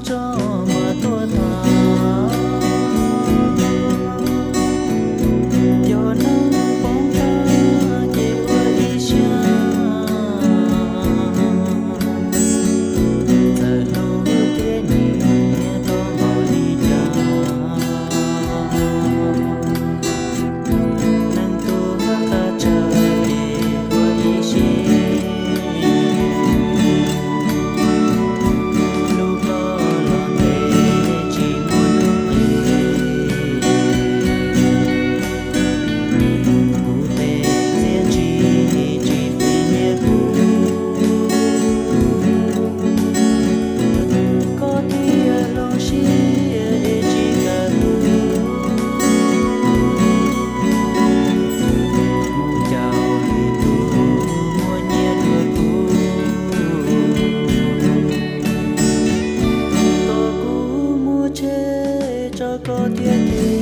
tso mas tuaj tham. Cov neeg poob tag ces ua ib siab, txawm hlub thiab nyiam tau npaum li cas. Neeg tuag tag tsawg ces ua ib siab, lub ploj los ntev tsis muaj hnub plig. Kuv tes txiaj ntsig tsis pib nyiam kuv, koj thiaj hloov siab es tsis kam kuv. Mus caum lwm tus muaj nyiaj dua kuv, tos kuv muaj tsheb tso koj thiaj them.